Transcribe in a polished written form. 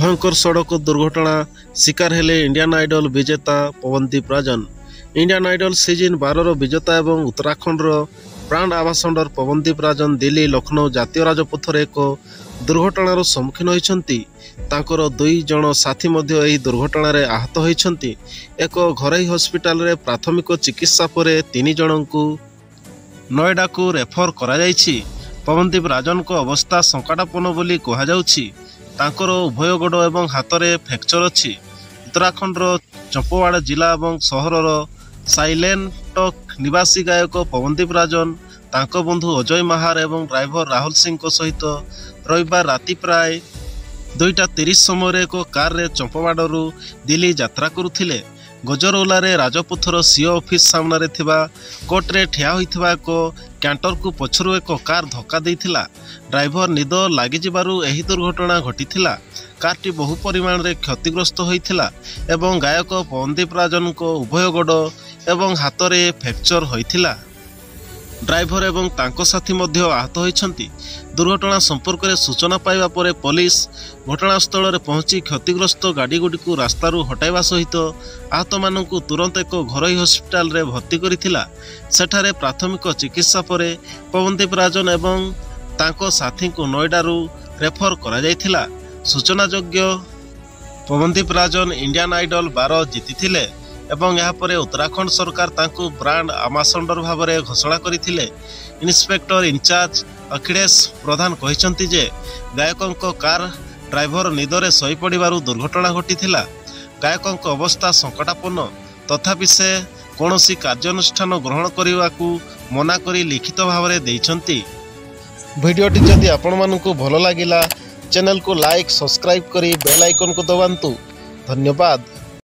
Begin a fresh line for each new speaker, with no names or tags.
ଭୟଙ୍କର ସଡ଼କ ଦୁର୍ଘଟଣା ଶିକାର ହେଲେ ଇଣ୍ଡିଆନ୍ ଆଇଡଲ୍ ବିଜେତା Pawandeep Rajan. Indian Idol season 12ର ବିଜେତା ଏବଂ ଉତ୍ତରାଖଣ୍ଡର ବ୍ରାଣ୍ଡ ଆମ୍ବାସଡର ପବନଦୀପ ରାଜନ ଦିଲ୍ଲୀ ଲକ୍ଷ୍ନୌ ଜାତୀୟ ରାଜପଥରେ ଏକ ଦୁର୍ଘଟଣାର ସମ୍ମୁଖୀନ ହୋଇଛନ୍ତି। ତାଙ୍କର 2 ଜଣ ସାଥୀ ମଧ୍ୟ ଏହି ଦୁର୍ଘଟଣାରେ ଆହତ ହୋଇଛନ୍ତି। ଏକ ଘରୋଇ ହସ୍ପିଟାଲରେ ପ୍ରାଥମିକ ଚିକିତ୍ସା ପରେ 3 ଜଣଙ୍କୁ ନୋଏଡାକୁ ରେଫର କରାଯାଇଛି। ପବନଦୀପ ରାଜନଙ୍କ ଅବସ୍ଥା ସଙ୍କଟାପନ୍ନ ବୋଲି କୁହାଯାଉଛି। ତାଙ୍କର ଉଭୟ ଗୋଡ଼ ଏବଂ ହାତରେ ଫ୍ରାକ୍ଚର ଅଛି। ଉତ୍ତରାଖଣ୍ଡର ଚମ୍ପୱାଡ଼ ଜିଲ୍ଲା ଏବଂ ସହରର ସାଇଲେନଟକ୍ ନିବାସୀ ଗାୟକ ପବନଦୀପ ରାଜନ ତାଙ୍କ ବନ୍ଧୁ ଅଜୟ ମାହାର ଏବଂ ଡ୍ରାଇଭର ରାହୁଲ ସିଂଙ୍କ ସହିତ ରବିବାର ରାତି ପ୍ରାୟ 2:30 ସମୟରେ ଏକ କାରରେ ଚମ୍ପୱାଡ଼ରୁ ଦିଲ୍ଲୀ ଯାତ୍ରା କରୁଥିଲେ। ଗଜରୌଲାରେ ରାଜପଥର ସିଓ ଅଫିସ ସାମ୍ନାରେ ଥିବା କୋର୍ଟରେ ଠିଆ ହୋଇଥିବା ଏକ କ୍ୟାଣ୍ଟରକୁ ପଛରୁ ଏକ କାର ଧକ୍କା ଦେଇଥିଲା। ଡ୍ରାଇଭର ନିଦ ଲାଗିଯିବାରୁ ଏହି ଦୁର୍ଘଟଣା ଘଟିଥିଲା। କାରଟି ବହୁ ପରିମାଣରେ କ୍ଷତିଗ୍ରସ୍ତ ହୋଇଥିଲା ଏବଂ ଗାୟକ ପବନଦୀପ ରାଜନଙ୍କ ଉଭୟ ଗୋଡ଼ ଏବଂ ହାତରେ ଫ୍ରାକ୍ଚର ହୋଇଥିଲା। ଡ୍ରାଇଭର ଏବଂ ତାଙ୍କ ସାଥୀ ମଧ୍ୟ ଆହତ ହୋଇଛନ୍ତି। ଦୁର୍ଘଟଣା ସମ୍ପର୍କରେ ସୂଚନା ପାଇବା ପରେ ପୋଲିସ ଘଟଣାସ୍ଥଳରେ ପହଞ୍ଚି କ୍ଷତିଗ୍ରସ୍ତ ଗାଡ଼ିଗୁଡ଼ିକୁ ରାସ୍ତାରୁ ହଟାଇବା ସହିତ ଆହତମାନଙ୍କୁ ତୁରନ୍ତ ଏକ ଘରୋଇ ହସ୍ପିଟାଲରେ ଭର୍ତ୍ତି କରିଥିଲା। ସେଠାରେ ପ୍ରାଥମିକ ଚିକିତ୍ସା ପରେ ପବନଦୀପ ରାଜନ ଏବଂ ତାଙ୍କ ସାଥୀଙ୍କୁ ନୋଏଡାରୁ ରେଫର କରାଯାଇଥିଲା। ସୂଚନାଯୋଗ୍ୟ, ପବନଦୀପ ରାଜନ ଇଣ୍ଡିଆନ୍ ଆଇଡଲ୍ 12 ଜିତିଥିଲେ ଏବଂ ଏହାପରେ ଉତ୍ତରାଖଣ୍ଡ ସରକାର ତାଙ୍କୁ ବ୍ରାଣ୍ଡ ଆମ୍ବାସଡର ଭାବରେ ଘୋଷଣା କରିଥିଲେ। ଇନ୍ସପେକ୍ଟର ଇନଚାର୍ଜ ଅଖିଳେଶ ପ୍ରଧାନ କହିଛନ୍ତି ଯେ ଗାୟକଙ୍କ କାର ଡ୍ରାଇଭର ନିଦରେ ଶୋଇପଡ଼ିବାରୁ ଦୁର୍ଘଟଣା ଘଟିଥିଲା। ଗାୟକଙ୍କ ଅବସ୍ଥା ସଙ୍କଟାପନ୍ନ, ତଥାପି ସେ କୌଣସି କାର୍ଯ୍ୟାନୁଷ୍ଠାନ ଗ୍ରହଣ କରିବାକୁ ମନା କରି ଲିଖିତ ଭାବରେ ଦେଇଛନ୍ତି। ଭିଡ଼ିଓଟି ଯଦି ଆପଣମାନଙ୍କୁ ଭଲ ଲାଗିଲା, ଚ୍ୟାନେଲକୁ ଲାଇକ୍, ସବସ୍କ୍ରାଇବ୍ କରି ବେଲ୍ ଆଇକନ୍କୁ ଦବାନ୍ତୁ। ଧନ୍ୟବାଦ।